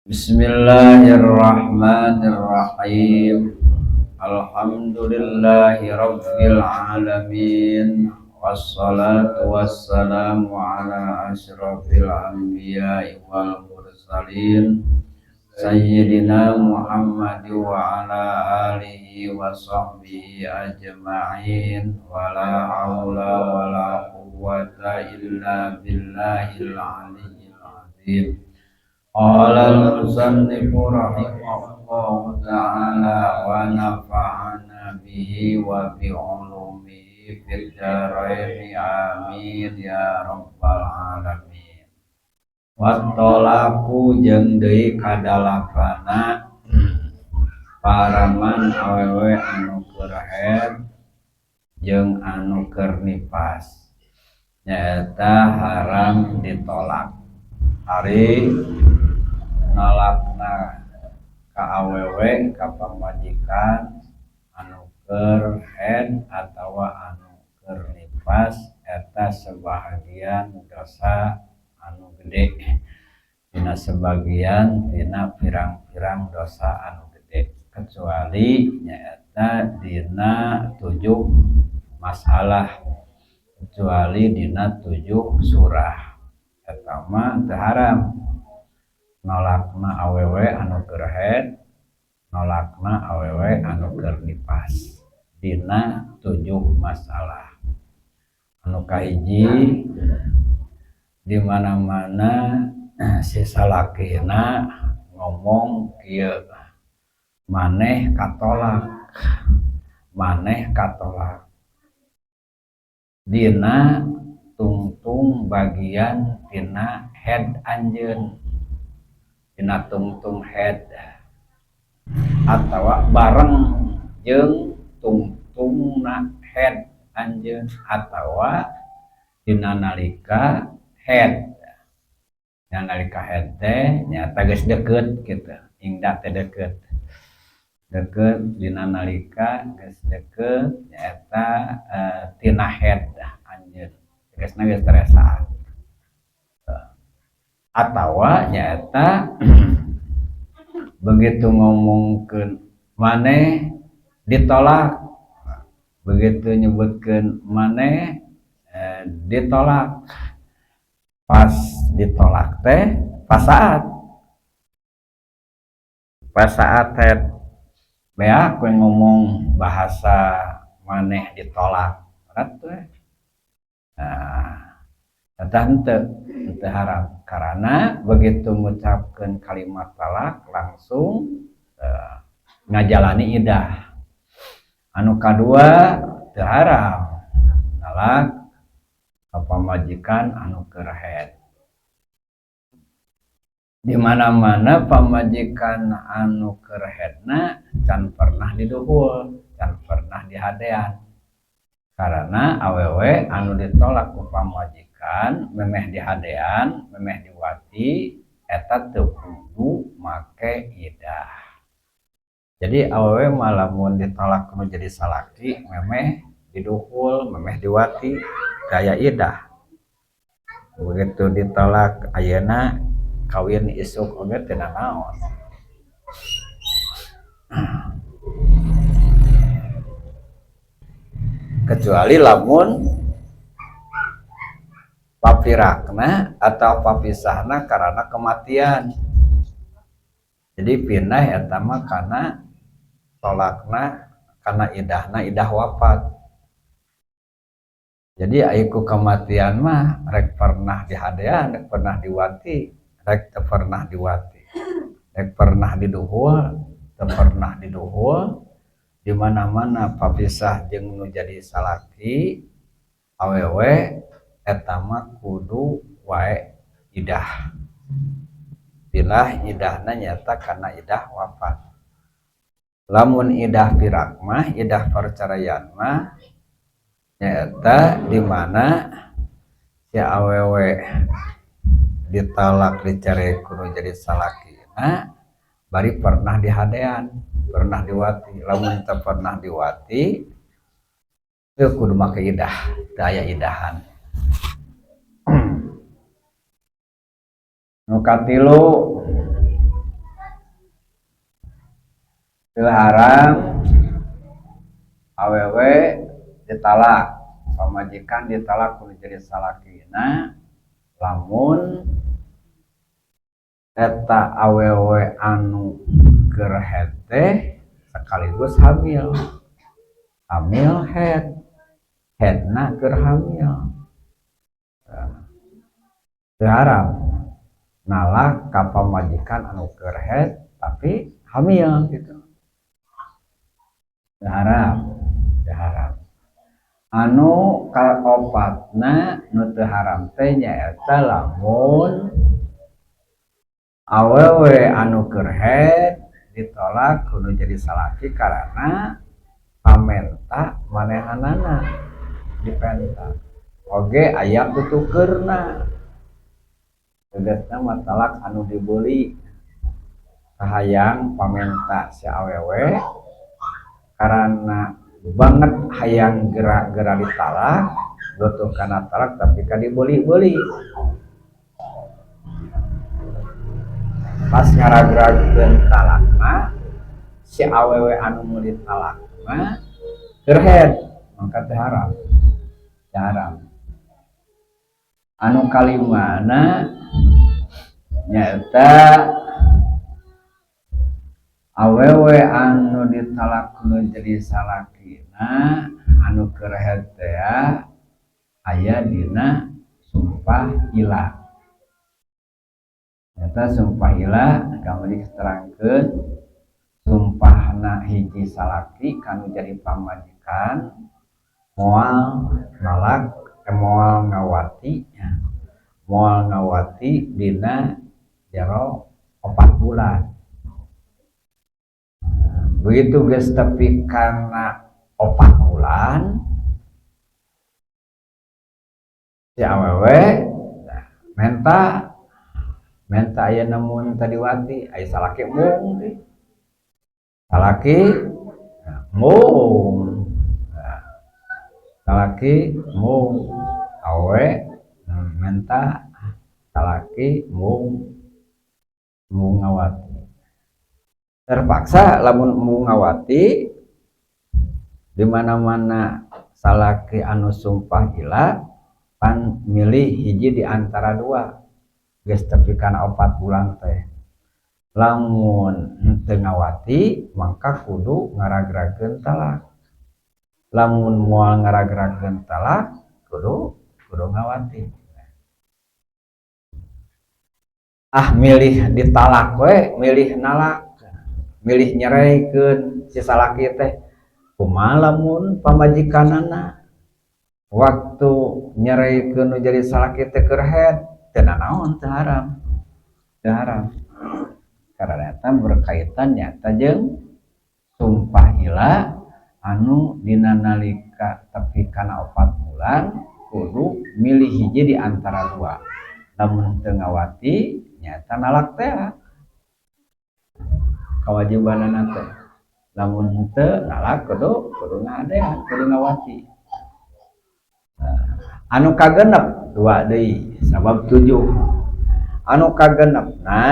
Bismillahirrahmanirrahim. Alhamdulillahi rabbil alamin. Wassalatu wassalamu ala asyrafil anbiya'i wal mursalin sayyidina Muhammad wa ala alihi wa sahbihi ajma'in. Wala haula wala quwwata illa billahil aliyyil azim. Qala al-musannifu rahimahullahu ta'ala wa nafa'ana bihi wa bi ulumihi fid dharain, amin ya rabbal alamin. Wa talaqu, jeung deui kadalapana paraman awewe anu keur haid jeung anu keur nifas, nyaeta haram ditolak. Ari nolakna ka awewe ka pamajikan anu keur haid atawa anu keur nifas, eta sebahagian dosa anu gede, dina sebagian tina pirang-pirang dosa anu gede, kecuali nyaeta dina 7 masalah, kecuali dina 7 surah, eta mah teu haram nolakna awewe anu keur haid, nolakna awewe anu keur nifas dina 7 masalah. Anu kahiji, di mana-mana si salakina ngomong kieu, "Maneh katolak, maneh katolak," dina tungtung bagian tina haid anjeun, dina tungtung haid atawa bareng jeung tungtungna haid anjeun, atawa dina nalika haid. Dina nalika haid teh nyaeta geus deukeut kitu, ingda teh deukeut deukeut, dina nalika geus deukeut nyaeta tina haid anjeun, tegasna geus teresaan, atawa nyaeta begitu ngomongkeun "Maneh ditolak," begitu nyebutkeun "Maneh ditolak," pas ditolak teh pas saat haid beak we ngomong bahasa "Maneh ditolak" berat we. Nah, eta henteu haram karena begitu ngucapkeun kalimat talak langsung ngajalani idah. Anu kadua, teu haram nalak ka pamajikan anu keur haid, di mana-mana pamajikan anu keur haidna can pernah diduhul, can pernah dihadean, karena awewe anu ditolak ku pamajikan memeh dihadean, memeh diwati, eta teu kudu make idah. Jadi awewe mah lamun ditolak nu jadi salaki, memeh diduhul, memeh diwati, gaya idah. Begitu ditolak ayeuna, kawin isuk oge teu nanaon. Kecuali lamun papirakna atau papisahna karena kematian, jadi pindah eta mah karena tolakna karena idahna idah wafat. Jadi ai ku kematian mah rek pernah dihadean, rek pernah diwati, rek teu pernah diwati, rek pernah diduhul, teu pernah diduhul, di mana-mana papisah jeung nu jadi salaki awewe, eta mah kudu wae idah. Pindah idahna nyata karena idah wafat. Lamun idah pirak mah, idah perceraian mah, nyaeta di mana si awewe ditalak, dicari ku nu jadi salakina, bari pernah dihadean, pernah diwati. Lamun teu pernah diwati, teu kudu make idah, teu aya idahan. Nu katilu. Teu haram awewe ditalak, pamajikan ditalak kudu jadi salakina lamun eta awewe anu keur haid teh sekaligus hamil, hamil haid, haidna keur hamil. Teu haram nalak ka pamajikan anu keur haid tapi hamil gitu. Teu haram, teu haram. Anu kaopatna nu teu haram teh nyaeta lamun awewe anu keur haid ditolak kudu jadi salaki karena pamenta manehanana dipenta oge aya tutukeurna. Tegasna mah talak anu dibeli kahayang pamenta si awewe karena banget hayang gera-gera ditalak, butuh kana talak tapi ka dibeli-beli. Pas ngaragragkeun talakna si awewe anu meuli talak mah keur haid, maka teu haram, teu haram. Anu kalimana nyaeta awewe anu ditalak kudu jadi salakina anu keur haid teh aya dina sumpah ila. Eta sumpah ila kamari diterangkeun sumpahna hiji salaki kanu jadi pamajikan moal nalak, moal ngawati, moal ngawati dina jero 4 bulan. Begitu geus tepi kana 4 bulan si awewe menta, menta aya nemun tadi wati, aya salaki mung teh. Salaki mung. Salaki mung awe menta salaki mung, mung ngawati. Terpaksa lamun mung ngawati di mana-mana salaki anu sumpah ila pan milih hiji di antara dua geus tepi kana 4 bulan teh. Lamun henteu ngawati mangka kudu ngaragrakeun talak. Lamun moal ngaragrakeun talak kudu ngawati. Ah milih ditalak we, milih nalak, milih nyeraikeun si salaki teh. Kumaha lamun pamajikanana waktu nyeraikeun nu jadi salaki teh keur haid, teu nanaon, teu haram, teu haram. Karena eta berkaitan nyata jeung sumpah ila anu dina nalika tepi kana 4 bulan kudu milih hiji di antara dua. Lamun teu ngawati nyata nalak teh kewajibanana teh. Lamun henteu nalak kudu ngadean, kudu ngawati. Nah, anu kagenep 2 deui sabab 7. Anu kagenepna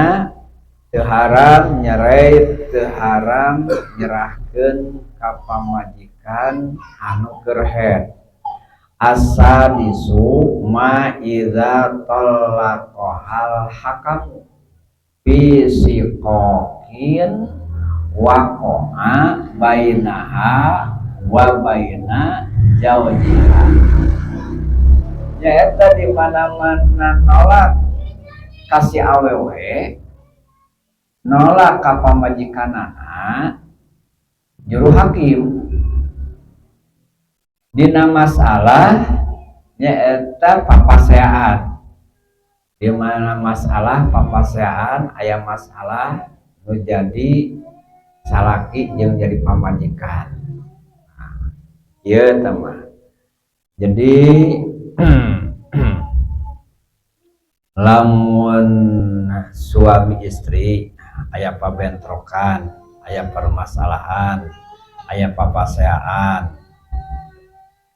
teu haram nyerai, teu haram nyerahkeun ka pamajikan anu keur haid. Asadisu ma idza talaqahal hakamu fi siqaqin waqa'a bainaha wa baina zawjiha. Nyaeta di mana-mana nolak kasih awewe, nolak ka pamajikanana juru hakim dina masalah nyaeta papaseaan. Di mana masalah papaseaan aya masalah nu jadi salaki jeung jadi pamajikan. Nah, ieu teh mah. Jadi lamun suami istri aya pabentrokan, aya permasalahan, aya papaseaan,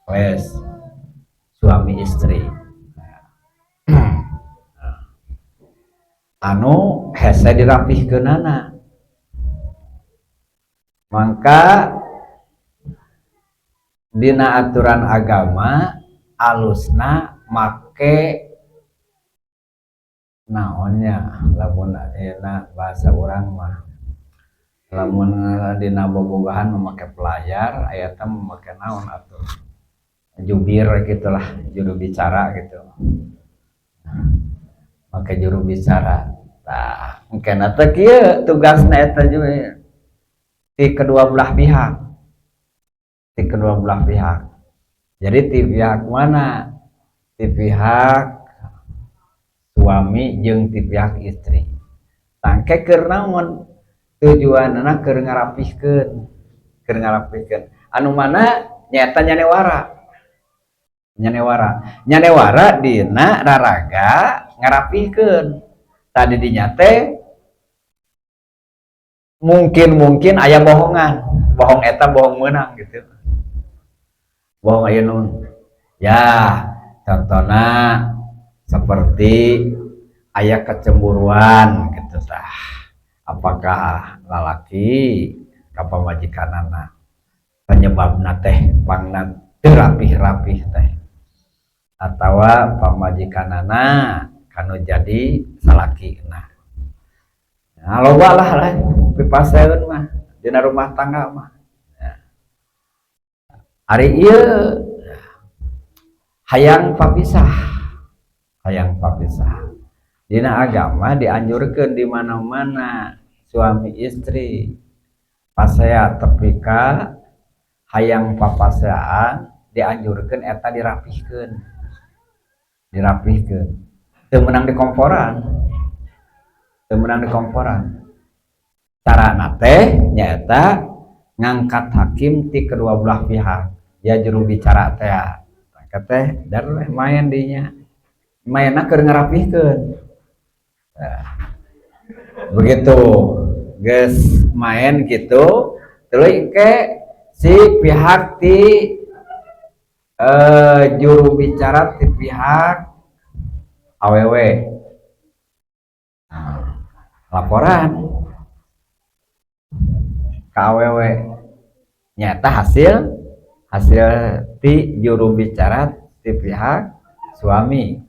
wes suami istri anu hese dirapihkeunana. Maka dina aturan agama alusna make naonnya, lamun ayeuna bahasa urang mah, lamun dina bobogohan memakai pelayar, aya teh memakai naon atuh, jubir gitulah, juru bicara gitu, make juru bicara. Tah, engkena teh kieu tugasna eta juga di kedua belah pihak, di kedua belah pihak. Jadi di pihak mana? Di pihak suami jeung di pihak istri. Tangke keur naon tujuanna? Keur ngarapihkeun, keur ngarapihkeun. Anu mana nyaeta nyanewara, nyanewara, nyanewara dina raraga ngarapihkeun tadi. Dinya teh mungkin mungkin aya bohongan, bohong eta bohong menang gitu, bohong aya nun ya. Contohnya seperti aya kecemburuan gitu tah, apakah lalaki ka pamajikanana penyebabna teh pangna teu rapih-rapih teh, atawa pamajikanana kanu jadi salaki. Nah, loba lah lah pipaseun mah dina rumah tangga mah. Nah, ari ieu hayang papisah, hayang papisah. Dina agama dianjurkan di mana-mana suami istri pasea tepi ka hayang papaseaan, dianjurkan eta dirapihkeun, dirapihkeun. Teu meunang dikomporan, teu meunang dikomporan. Carana teh nyaeta ngangkat hakim ti kedua belah pihak ya, juru bicara teh teh dar main dinya, mainna keur ngarapihkeun. Nah, begitu geus main gitu, terus ke si pihak ti juru bicara ti pihak awewe. Nah, laporan ke awewe nyata hasil hasil ti juru bicara ti pihak suami.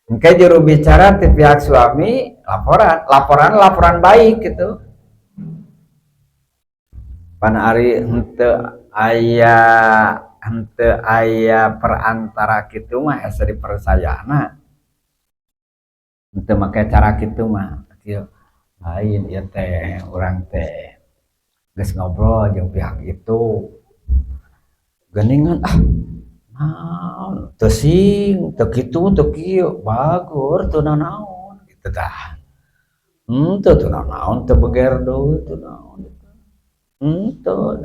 Engke juru bicara ti pihak suami laporan, laporan laporan baik gitu. Pan ari henteu aya, henteu aya perantara kitu mah asa dipercayana. Henteu make cara kitu mah kieu, lain ieu teh, urang teh geus ngobrol jeung pihak itu geuningan, ah naon teu sing teu kitu teu kieu, bagur teu nanaon kitu tah, henteu teu nanaon, teu beger deui, teu naon henteu.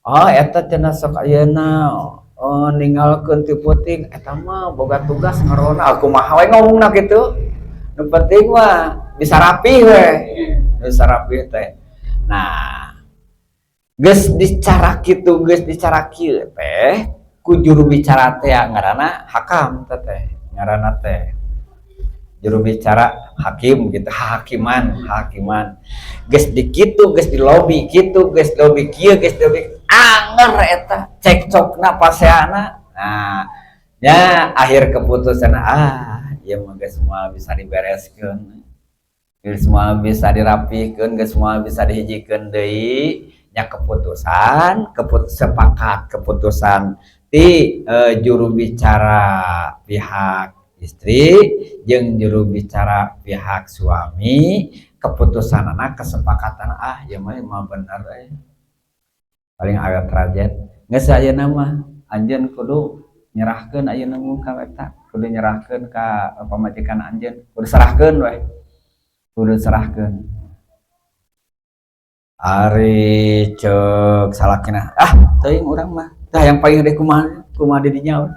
Ah, eta cenah sok ayeuna oh, ninggalkeun ti peuting eta mah boga tugas ngaronda kumaha we ngomongna kitu, nu penting mah bisa rapih we, bisa rapih teh. Nah, geus dicara kitu, geus dicara kieu teh ku juru bicara teh, ngaranna hakam teh, teh ngaranna teh juru bicara, hakim gitu, hakiman, hakiman. Geus dikitu, geus di lobi kitu, geus lobi kieu, geus lobi anger eta cekcokna paseana. Nah ya, akhir keputusan, ah ieu mah geus moal bisa dibereskeun, geus moal bisa dirapihkeun, geus moal bisa dihijikeun deui nya. Keputusan keputus sepakat, keputusan ti juru bicara pihak istri jeung juru bicara pihak suami, keputusan anak kesepakatan, ah ya mah mah bener eh. Paling agak trajet geus ayeuna mah anjeun kudu nyerahkeun ayeuna mah ka eta, kudu nyerahkeun ka pamajikan anjeun, kudu serahkeun we, kudu serahkeun. Ari ceuk salakina, ah teuing urang mah tah yang paling gede kumaha kumaha di dinya.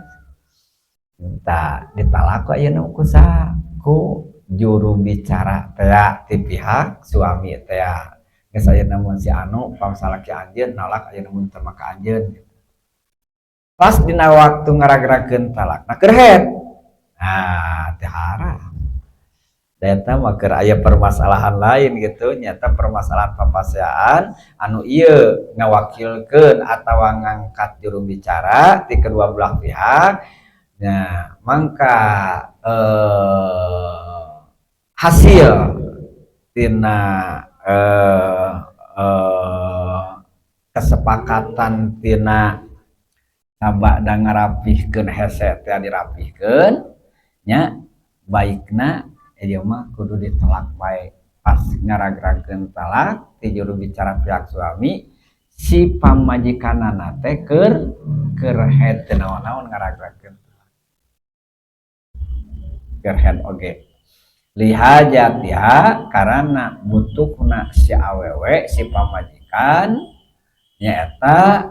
Tah, ditalak ku ayeuna ku saha? Ku juru bicara teh ti pihak suami teh. Geus ayeuna mun si anu pam salaki anjeun nalak ayeuna mun teu maka anjeun gitu. Pas dina waktu ngaragrakeun talakna keur haid. Nah, teu haram. Da eta mah keur aya permasalahan lain gitu, nyata permasalahan papaseaan anu ieu ngawakilkeun atawa ngangkat juru bicara ti kedua belah pihak. Nah, mangka hasil tina kesepakatan tina sabada ngarapihkeun hese teh dirapihkeun nya, baikna ieu mah kudu ditalak bae. Pas ngaragragkeun talak ti juru bicara pihak suami, si pamajikanana teh keur keur haid, teu naon-naon ngaragragkeun keur haid oge. Lihajatiha, karena butuhna si awewe, si pamajikan, nyaeta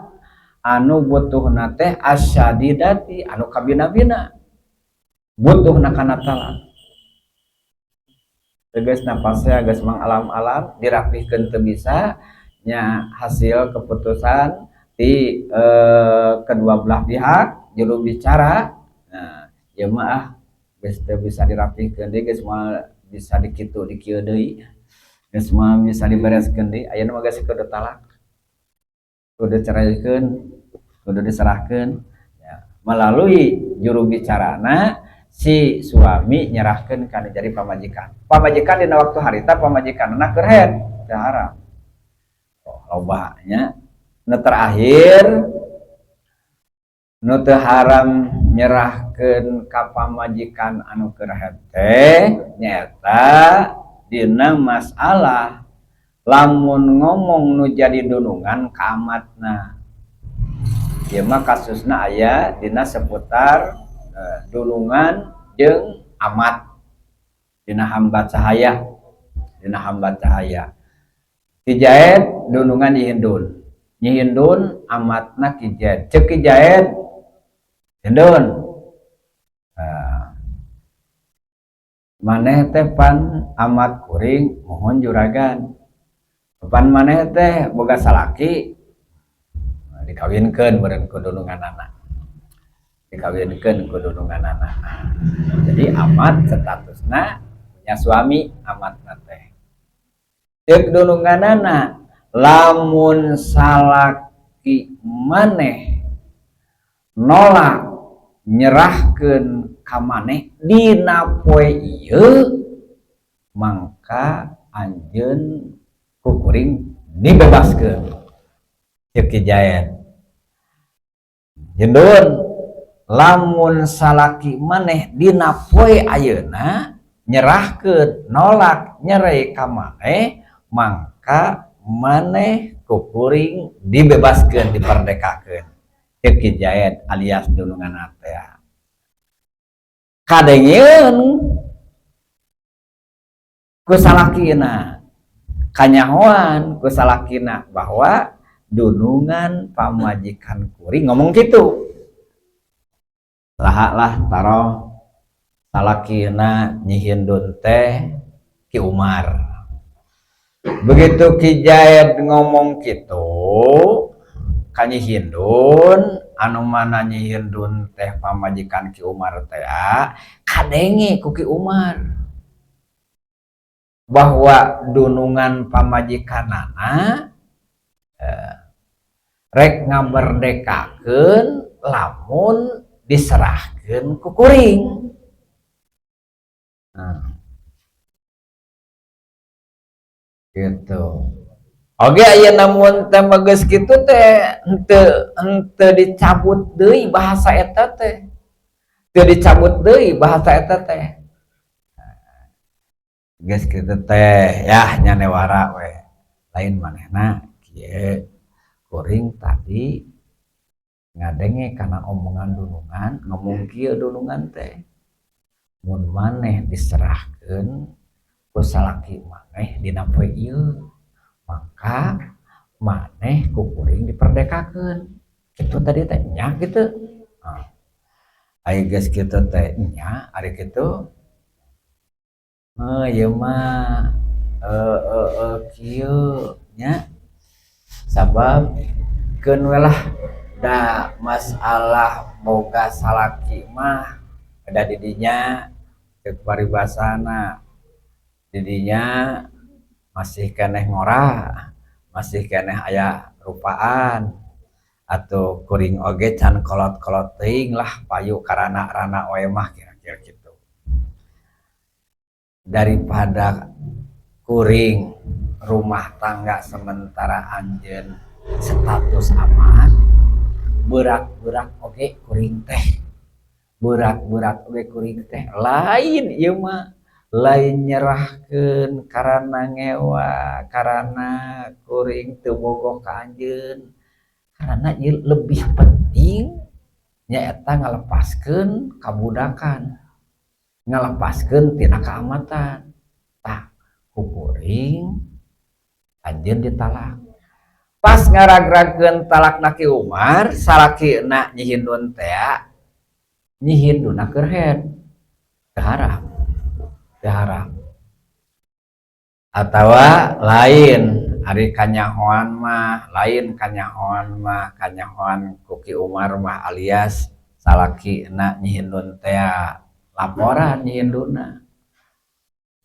anu butuhna teh asyadidati, anu kabina-bina butuhna kana talak. Tegasna pasea geus alam-alam dirapihkeun teu bisa nya, hasil keputusan di kedua belah pihak juru bicara, nah, ieu mah ah geus teu bisa dirapihkeun deui, geus moal bisa dikitu dikieu deui, geus moal bisa dibereskeun deui, ayeuna mah geus kudu talak, kudu ceraikeun, kudu diserahkeun ya. Melalui juru bicarana, si suami nyerahkeun kana jadi pamajikan. Pamajikan dina waktu harita pamajikanna keur haid teu haram. Oh, loba nya. Nu terakhir, nu teu haram nyerahkeun ka pamajikan anu keur haid teh nyaeta dina masalah lamun ngomong nu jadi dunungan ka amatna. Ieu mah kasusna aya dina seputar dunungan jeung amat dina hamba cahaya, dina hamba cahaya. Ki Jaid dunungan Nyi Hindun, Nyi Hindun amatna Ki Jaid. Cek Ki Jaid, "Hindun, maneh teh pan amat kuring, mohon juragan, pan maneh teh boga salaki." Dikawinkeun meureun ku dununganana, dikawinkeun ku dununganana. Jadi amat statusna punya suami amatna teh. Cek dununganana, "Lamun salaki maneh nolak nyerahkeun ka maneh dina poe ieu, mangka anjeun ku kuring dibebaskeun." Cek Ki Jaid, "Hindun, lamun salaki maneh dina poe ayeuna nyerahkeun, nolak nyerai ka maneh, mangka maneh ku kuring dibebaskeun, diperdekakeun." Cek Ki Jaid alias dunungan teh. Kadengeun ku salakina, kanyahoan ku salakina bahwa dunungan pamajikan kuring ngomong gitu. Saha lah, taruh salakina Nyi Hindun teh Ki Umar. Begitu Ki Jaid ngomong gitu ka Nyi Hindun, anu mana Nyi Hindun teh pamajikan Ki Umar teh, kadenge ku Ki Umar bahwa dunungan pamajikanana rek ngaberdekakeun lamun diserahkeun ku kuring. Nah, gitu. Oke, aya namun teh geus kitu teh henteu henteu dicabut deui bahasa eta teh. Teu dicabut deui bahasa eta teh. Geus kitu teh yah nyanewara we. Lain manehna kieu, kuring tadi ngadenge kana omongan dunungan ngomong kieu, dunungan teh mun maneh diserahkeun ku salaki maneh dina poe ieu, maka maneh ku kuring diperdekakeun. Kitu tadi teh nya kitu. Nah, ari geus kitu teh nya, ari kitu heuh ieu mah kieu nya, sabab keun we lah, da masalah boga salaki mah da di dinya ceuk paribasana. Didinya masih keneh ngora, masih keneh aya rupaan atau kuring oge can kolot-kolot teuing lah, payu karana-rana we mah, kira-kira gitu. Daripada kuring rumah tangga sementara anjeun status amat, berat-berat oge kuring teh, berat-berat oge kuring teh. Lain ieu mah, lain nyerahkeun karana ngewa, karana kuring teu bogoh ka anjeun, karena ieu lebih penting, nyaeta ngalepaskeun kabudakan, ngalepaskeun tina kaamatan. Tah, ku kuring anjeun ditalak. Pas ngaragragkeun talakna Ki Umar, salakina Nyi Hindun teh, Nyi Hindunna keur haid, teu haram, teu haram. Atawa lain ari kanyahoan mah, lain kanyahoan mah, kanyahoan ku Ki Umar mah alias salakina Nyi Hindun teh, laporan Nyi Hindunna,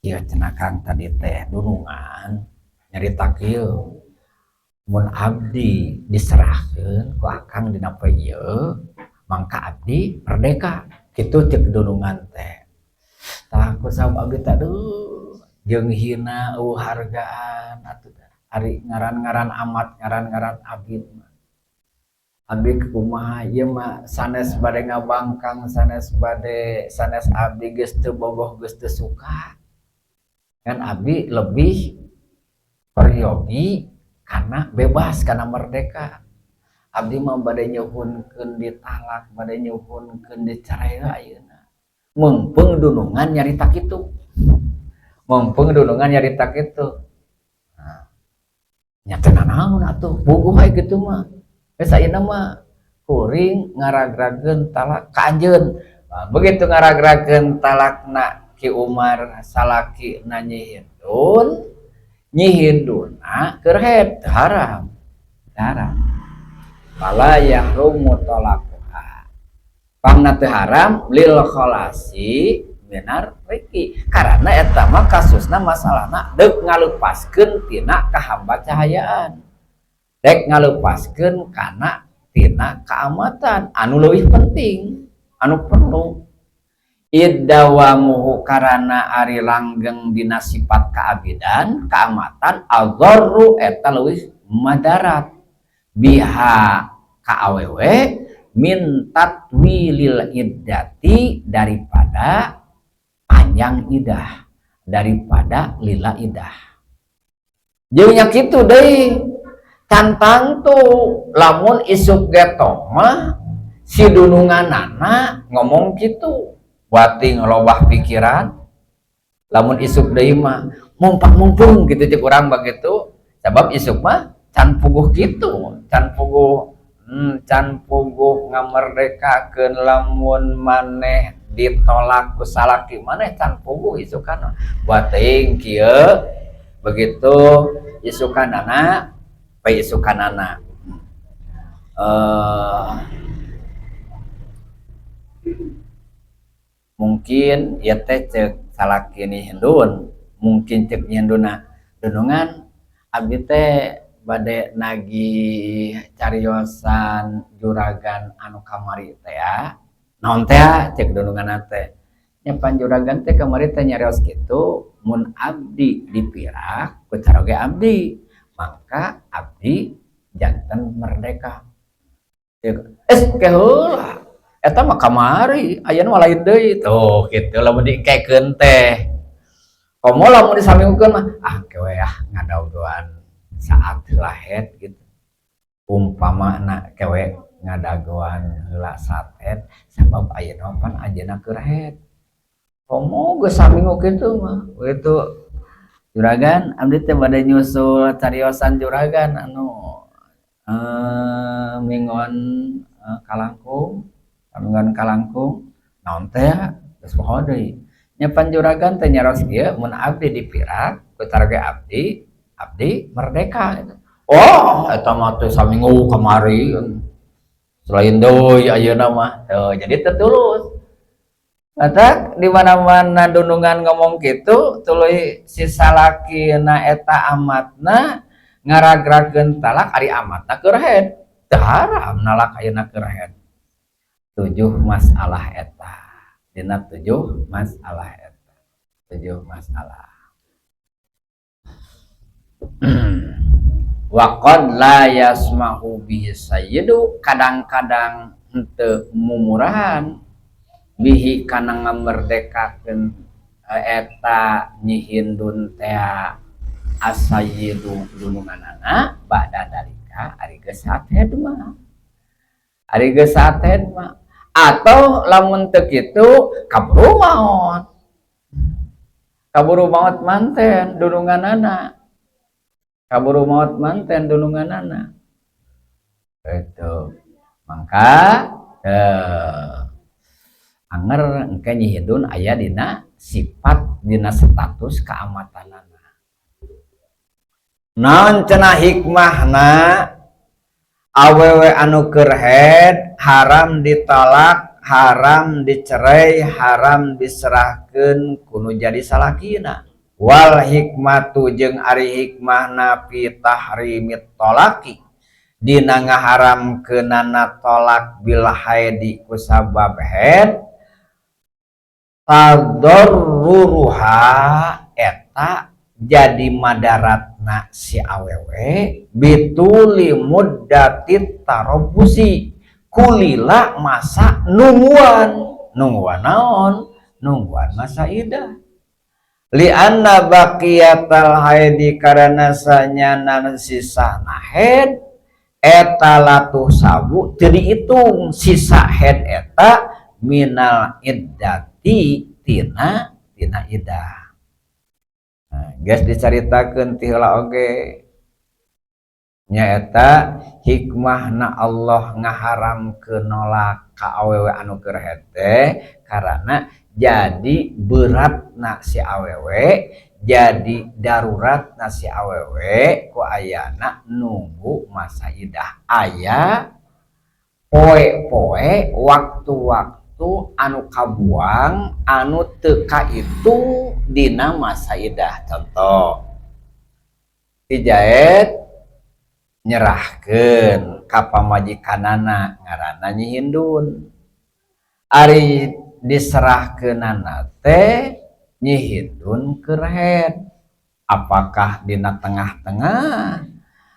"Ieu cenah Kang, tadi teh dunungan nyarita kieu, mun abdi diserahkeun ku akang dina poe ieu mangka abdi merdeka," kitu cek dunungan teh. Tah, ku sabab abdi teh aduh jeung hina, euweuh hargaan atuh, ari ngaran-ngaran amat, ngaran-ngaran abid mah. Abdi kumaha ieu mah, sanes bade ngabangkang, sanes bade, sanes abdi geus teu bogoh, geus teu suka kan. Abdi lebih peryogi karena bebas, karena merdeka. Abdi mah bade nyuhunkeun ditalak, bade nyuhunkeun dicerai ayeuna, mumpung dunungan nyarita kitu, mumpung dunungan nyarita kitu. Nah, nya teu nanaon atuh, puguh we kitu mah. Geus, ayeuna mah kuring ngaragragkeun talak ka anjeun. Nah, begitu ngaragragkeun talakna Ki Umar, salaki na Nyi Hindun, Nyi Hindunna keur haid, haram, haram. Fala yahrumu talaquha, pangna teu haram lil kholasi minar riqqi, karena eta mah kasusna, masalahna deuk ngalepaskeun tina kahamba cahayaan, dek ngalepaskeun kana tina kaamatan anu leuwih penting, anu perlu. Idz dawamuhu, karana ari langgeng dina sifat kaabidan, kaamatan, adharru, eta leuwih madarat, biha ka awewe, min tatwilil iddati, daripada panjang idah, daripada lila idah. Jeung nya kitu deui, can tangtu lamun isuk getong mah si dununganana ngomong kitu, bating lobah pikiran. Lamun isuk deui mah mumpak mumpung gitu, cek urang begitu, sebab isuk mah can puguh kitu, can puguh, can puguh ngamerdekakeun lamun maneh ditolak ku salaki maneh, can puguh isukan. Bating kieu, begitu isukanana pe isukanana mungkin ya teh cek salaki Nyi Hindun, mungkin cek Hinduna, "Dunungan, abdi teh bade nagih cariosan juragan anu kamari teh." Ya naon teh, cek dunungan teh, nya pan juragan teh kamari teh nyarios kitu, mun abdi dipirak ku caroge abdi maka abdi janten merdeka. Eh, ke heula eta mah kamari, ayeuna mah lain deui tuh, kitu lamun diengkekeun teh. Komo lamun disaminggukeun mah, ah, kewe ah, ngadagoan saat heula haid gitu. Umpamana kewe ngadagoan heula saat haid, sabab ayeuna pan ajeuna keur haid. Komo geus saminggu kitu mah, begitu, "Juragan, abdi teh bade nyusul cariosan juragan anu minggon kalangkung, minggon kalangkung." "Naon teh?" Geus poho deui. "Nya pan juragan teh nyaros kieu, mun abdi dipirak ku caroge abdi, abdi merdeka gitu." "Oh, eta mah teh saminggu kamari, selain deui ayeuna mah." Tuh, jadi teu tulus. Matak di mana-mana dunungan ngomong gitu, tuluy si salakina eta amatna ngaragrakeun talak, ari amatna keur haid. Teu haram nalak ayeuna keur haid. Tujuh masalah eta. Dina tujuh masalah eta. Tujuh masalah. Wa qad la yasmahu bihi sayyidu, kadang-kadang henteu mumurahan bihi kana ngamerdekakeun eta Nyi Hindun tea as-sayyidu dununganana ba'da dalika, ari geus haid mah, ari geus haid mah, atau lamun teu kitu kaburu maot, kaburu maot manten dununganana, kaburu maot manten dununganana itu. Mangka anger engke Nyi Hindun aya dina sifat, dina status keamatanana. Naon cenah hikmahna awewe anu keur haid haram ditalak, haram dicerai, haram diserahkeun ku nu jadi salakina? Wal hikmatu jeung ari hikmahna fi tahrimit talaqi dina ngaharamkeunana talak bil haidi kusabab haid, tadarruruha eta jadi madaratna si awewe bituli muddatit tarabbusi kulila masa nungguan. Nungguan naon? Nungguan masa idah. Li anna baqiyatal haidi karena sanyana sisa haid eta la tuhsabu teu dihitung sisa haid eta minal iddati tina tina idah. Nah, geus dicaritakeun ti heula oge nyaeta hikmahna Allah ngaharamkeun nolak ka awewe anu keur haid teh karena jadi beratna si awewe, jadi daruratna si awewe ku ayana nunggu masa idah. Aya poe-poe, waktu-waktu anu kabuang anu teu kaitung dina masa idah. Contoh, Ki Jaid nyerahkeun ka pamajikanana ngaranna Nyi Hindun. Ari diserahkeunana teh Nyi Hindun keur haid, apakah dina tengah-tengah,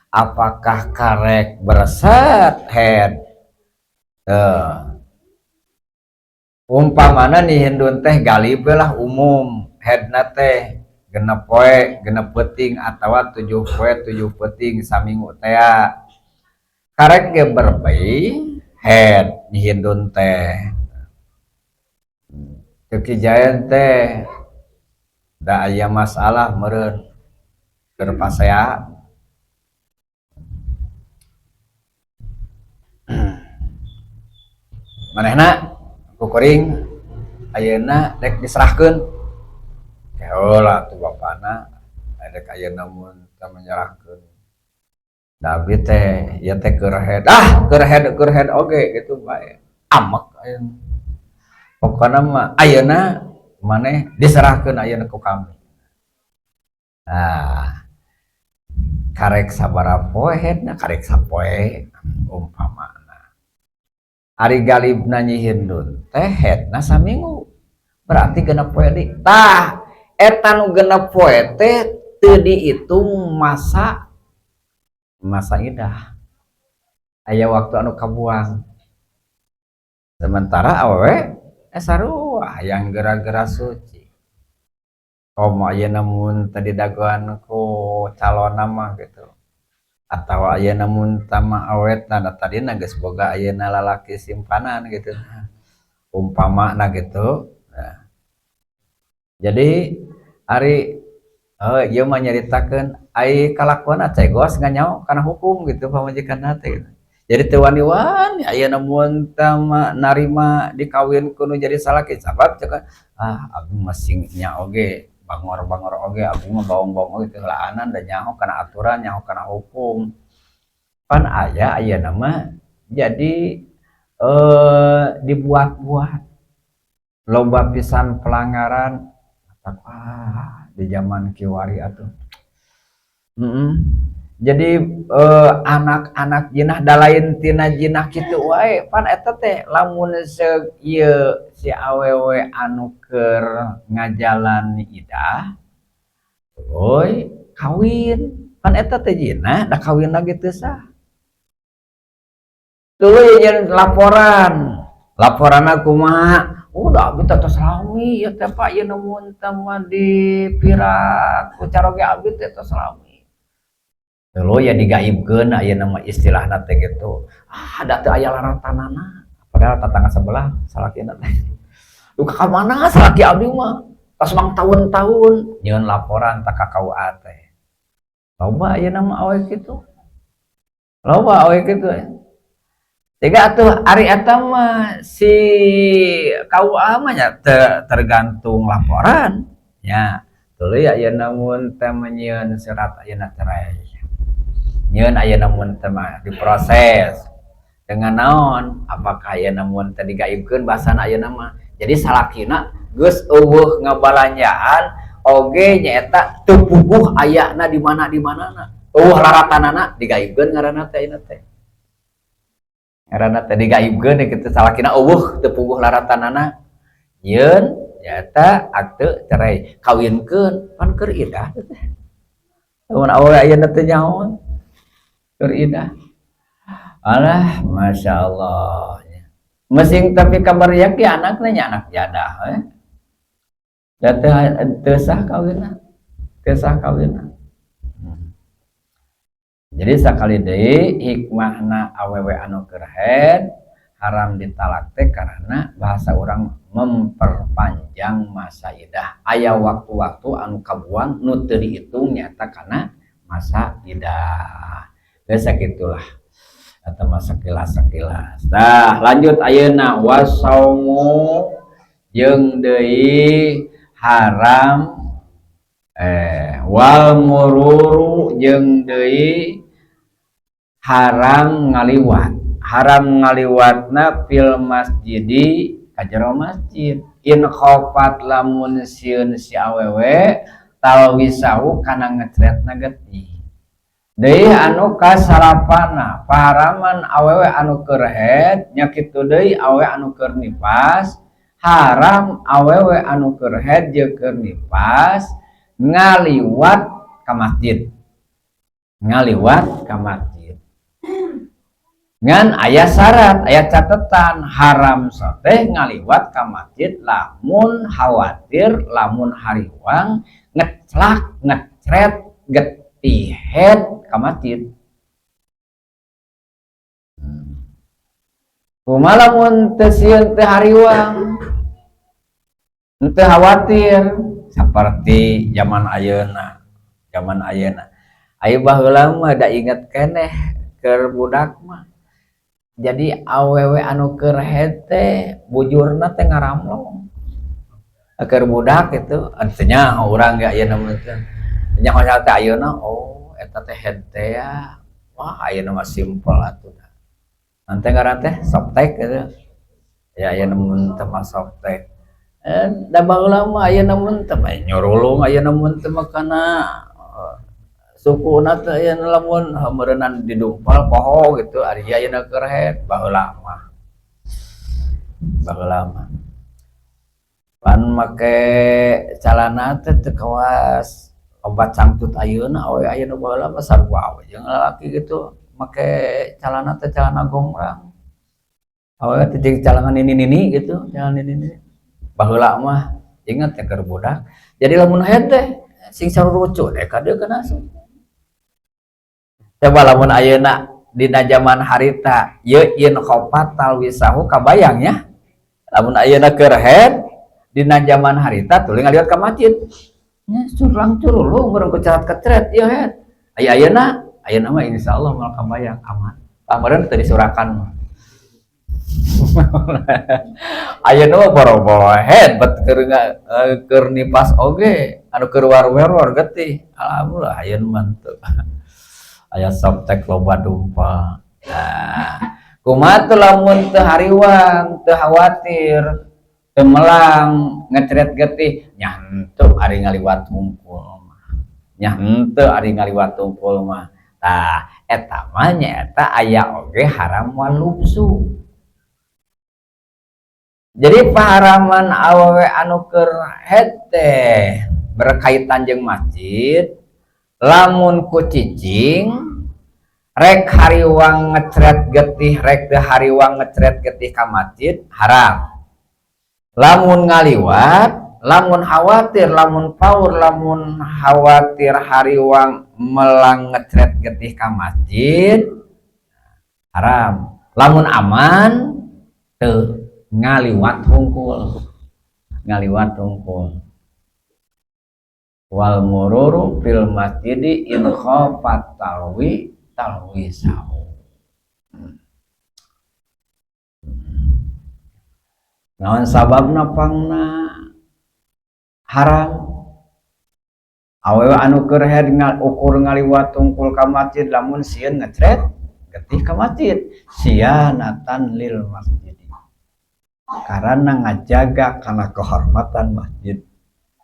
apakah karek bereset haid? Teu, umpamana Nyi Hindun teh galib lah, umum haidna teh 6 poe 6 peuting atawa 7 poe 7 peuting, saminggu tea, karek ge berbei haid Nyi Hindun teh. Ceuk Ki Jaen teh da aya masalah meureun keur pasea. Manehna ku kuring ayeuna rek diserahkeun. Heula tuh bapana rek ayeuna mun teu menyerahkeun. Da abdi teh ieu teh keur haid, ah keur haid, keur haid oge kitu bae. Amek ayeuna. Pokona mah ayeuna maneh diserahkeun ayeuna ku kami. Nah, karek sabaraha poe haidna? Karek sapoe umpamana. Ari galibna Nyi Hindun teh haidna saminggu. Berarti 6 poe deui. Tah, eta nu 6 poe teh teu diitung masa masa idah. Aya waktu anu kabuang. Sementara awewe sarua hayang gera-gera suci. Komo ayeuna mun teu didagoan ku calonna mah gitu. Atawa ayeuna mun tama awetna da tadina geus boga ayeuna lalaki simpanan gitu. Umpamana gitu. Nah. Jadi ari ieu mah nyaritakeun ai kalakuanna cegos nganyaho kana hukum gitu pamajikanna teh gitu. Jadi teu wani-wani ayeuna mun tama narima dikawin ku nu jadi salaki, sabab cek ah abdi mah sing nya oge bangor-bangor oge, abdi mah bawong-bawong oge teu heulaanan da nyaho kana aturan, nyaho kana hukum. Pan aya ayeuna mah jadi dibuat-buat. Loba pisan pelanggaran. Wah, di zaman kiwari atuh. Jadi anak-anak jinah da lain tina jinah kitu wae, pan eta teh lamun ieu si awewe anu keur ngajalani idah tuluy kawin, pan eta teh jinah, da kawin lagi teu sah. Tuluy jeung laporan, laporanna kumaha? "Udah, abdi teh tos lami ieu teh, Pak, ieu nemun teh mah dipirak ku caroge abdi teh tos lami." Tuluy ya digaibkeun, ayeuna mah istilahna teh gitu. Ah, da teu aya laratanana. Padahal tetangga sebelah salakina teh. "Duh, ka mana salaki abdi mah? Tos mangtaun-taun," nyieun laporan ta ka KUA teh. Loba ayeuna mah awewe kitu. Loba awewe kitu. Sehingga atuh ari eta mah si KUA mah nya tergantung laporan nya. Tuluy ayeuna mun teh nyieun surat ayeuna cerai. Nyieun ayeuna mun teh mah diproses dengan naon? Apakah ayeuna mun teh digaibkeun bahasana ayeuna mah. Jadi salakina geus euweuh ngabalanjaan oge, nyaeta teu puguh ayana di mana di manana. Euweuh laratanana, digaibkeun ngaranna teh ayeuna teh. Ngaranna teh digaibkeun kitu, salakina euweuh, teu puguh laratanana. Nyieun nyaeta akte cerai, kawinkeun, pan keur idah teh. Lamun awewe ayeuna teh nyaho keur idah. Alah, Masya Allah. Mesing tapi kabar ya ki anaknya nya anak jadah we. Da teu sah kawinna. Teu sah kawinna. Jadi sakali deui, hikmahna awewe anu keur haid haram ditalak teh karena bahasa orang memperpanjang masa idah. Aya waktu-waktu anu kabuang nu teu dihitung nyata karena masa idah. Geus, sakitulah. Atau masa sekilas-sekilas. Nah, lanjut ayeuna wasaumu jeung deui haram wal mururu jeung deui haram ngaliwat. Haram ngaliwatna fil masjidi ka jero masjid, in khofat lamun sieun si awewe talwisahu kana ngecretna getih. Deui anu kasalapana, paharaman awewe anu keur haid nya kitu deui awewe anu keur nifas. Haram awewe anu keur haid jeung keur nifas ngaliwat ka masjid, ngaliwat ka masjid. Ngan aya syarat, aya catatan, haram soteh ngaliwat ka masjid lamun khawatir, lamun hariwang ngeclak ngecret getih haid ka masjid. Kumaha lamun teu sieun, teu hariwang, teu khawatir seperti zaman ayeuna? Zaman ayeuna, aya baheula mah da inget keneh keur budak mah. Jadi awewe anu keur haid teh bujurna teh ngaramlong. Keur budak itu artinya urang ge ayeuna mah teh nyaho teh ayeuna, oh, eta teh haid teh ya. Wah, ayeuna mah simpel atuh. Nanti ngaran teh Softex gitu ya, ayeuna mun teh mah Softex. Da baheula mah ayeuna mun teh mah nyurulung, ayeuna mun teh mah kana sukuna teh ayeuna lamun meureunnan didumpal poho gitu ari ayeuna keur haid. Baheula mah, baheula mah pan make calana teh teu kawas obat cangcut ayeuna awewe ayeuna. Baheula mah sarua we jeung lalaki gitu, make calana teh calana gombrang. Awewe teh jeung calana nini-nini gitu, calana nini-nini baheula mah. Ingat ya, keur budak. Jadi lamun haid teh sing sarurucu deh ka dieu kana asup. Coba lamun ayeuna dina zaman harita ieu, in khofat talwisahu, kabayang ya lamun ayeuna keur haid dina zaman harita tuluy ngaliwat ka masjid nya, curang curulung urang kecerat keceret ieu haid. Aya ayeuna, ayeuna mah insyaallah moal kabayang, aman. Kamareun teu disurakan mah. Ayeuna mah boro-boro haid, bet keur nipas oge anu keur war-war getih. Alhamdulillah ayeuna mah teu aya Softex, loba dumpal. Nah, kumaha tuh lamun teu hariwang, teu khawatir? Teu melang ngecret getih, nya henteu ari ngaliwat hungkul mah, nya henteu ari ngaliwat hungkul mah. Tah, eta mah nyaeta aya oge haram wal lubsu. Jadi paharaman awewe anu keur haid teh berkaitan jeung masjid, lamun ku cicing rek hariwang ngecret getih rek teu hariwang ngecret getih ka masjid, haram. Lamun ngaliwat, lamun khawatir, lamun paur, lamun khawatir hariwang melang ngecret getih ka masjid, haram. Lamun aman teu, ngaliwat hungkul, ngaliwat hungkul. Wal mururu fil masjidi in khafat talwisahu. Naon sababna pangna haram awewe anu keur haid ukur ngaliwat tungkul ka masjid lamun sieun ngecret getih ka masjid? Sianatan lil masjid, karena ngajaga kana kehormatan masjid,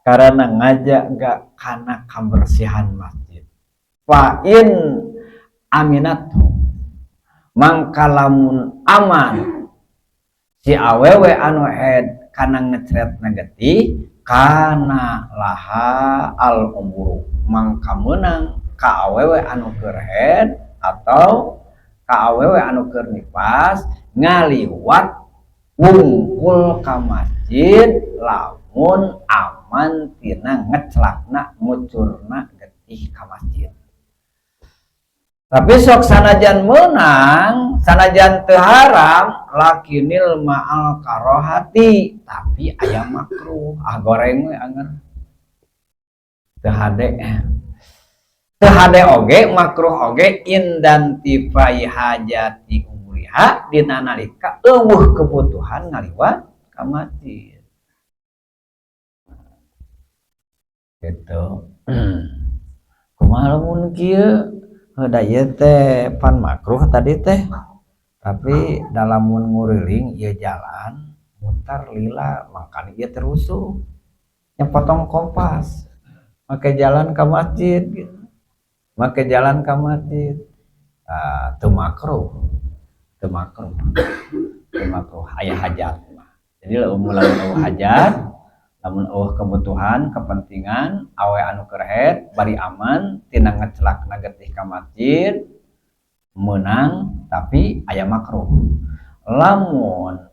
karena ngajaga kana kebersihan masjid. Fa in aminatu, mangka lamun aman si awewe anu haid kana ngecret getih, kana laha al uburu, mangka meunang ka awewe anu keur haid atau ka awewe anu keur nifas ngaliwat wungkul ka masjid lamun aman tina ngecelakna, ngucurna getih ka masjid. Tapi sok sanajan menang, sanajan teu haram, lakinil ma'al karohati, tapi aya makruh. Ah, goreng we anger. Teu hade. Teu hade oge, makruh oge, indantifai hajati umuriha, dina nalika euweuh kebutuhan ngaliwat ka masjid. Gitu. Kumaha lamun kieu? Da ieu teh pan makruh tadi teh. Tapi dalam mun nguriling ieu jalan mutar lila, makana ieu terusuh. Nya potong kompas. Make jalan ka masjid gitu. Make jalan ka masjid. Ah, teu makruh. Teu makruh. Teu makruh aya hajat mah. Jadi lamun euweuh hajat, lamun euweuh kebutuhan, kepentingan, awe anu keur haid bari aman tina ngecelakna getih ka masjid, meunang tapi aya makruh. Lamun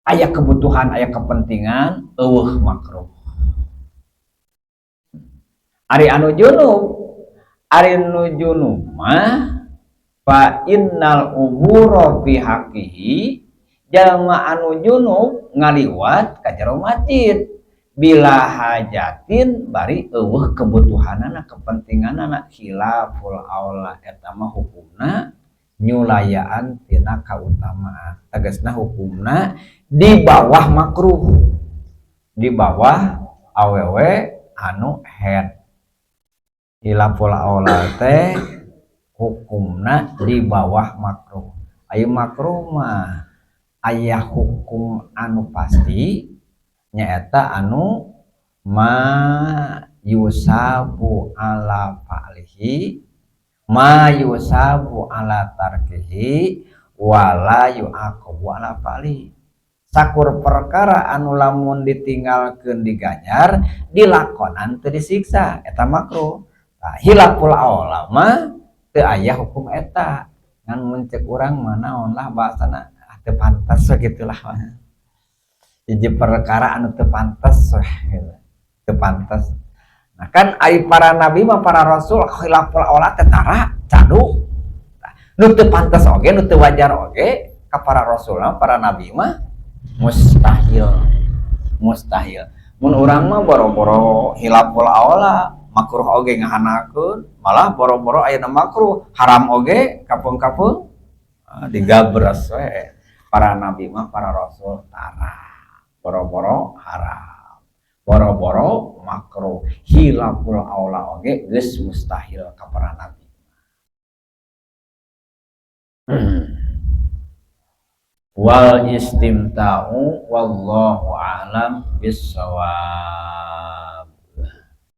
aya kebutuhan, aya kepentingan, euweuh makruh. Ari anu junub, ari nu junub mah fa innal ubura fi haqqihi, jalma anu junub ngaliwat ka jero masjid bila hajatin bari euweuh kebutuhanana, kepentinganana, khilaful aula, eta mah hukumna nyulayaan tina kautamaan, tegasna hukumna di bawah makruh, di bawah awewe anu haid. Khilaful aula teh hukumna di bawah makruh. Aya makruh mah aya hukum anu pasti, nyaeta anu ma yusabu ala fa'lihi, ma yusabu ala tarkihi, wala yu'aqabu ala fa'lihi. Sakur perkara anu lamun ditinggalkeun diganjar, dilakonan teu disiksa, eta makruh. Nah, khilaful aula mah teu aya hukum eta, ngan mun ceuk urang mah naon lah bahasana, teu pantas gitulah, hiji perkara anu teu pantas weh gitu, teu pantas. Nah, kan ari para nabi mah, para rasul, khilaful aula teh tara cadu. Nah, nu teu pantas oge, nu teu wajar oge ka para rasul mah, para nabi mah mustahil, mustahil. Mun urang mah boro-boro khilaful aula, makruh oge ngahanakeun, malah boro-boro ayeuna makruh, haram oge kapeung-kapeung digabres we. Para nabi mah, para rasul tara, boro-boro haram, boro-boro makruh, khilaful aula oge geus mustahil ka para nabi. Wal istimta'u, wallahu a'lam bissawab.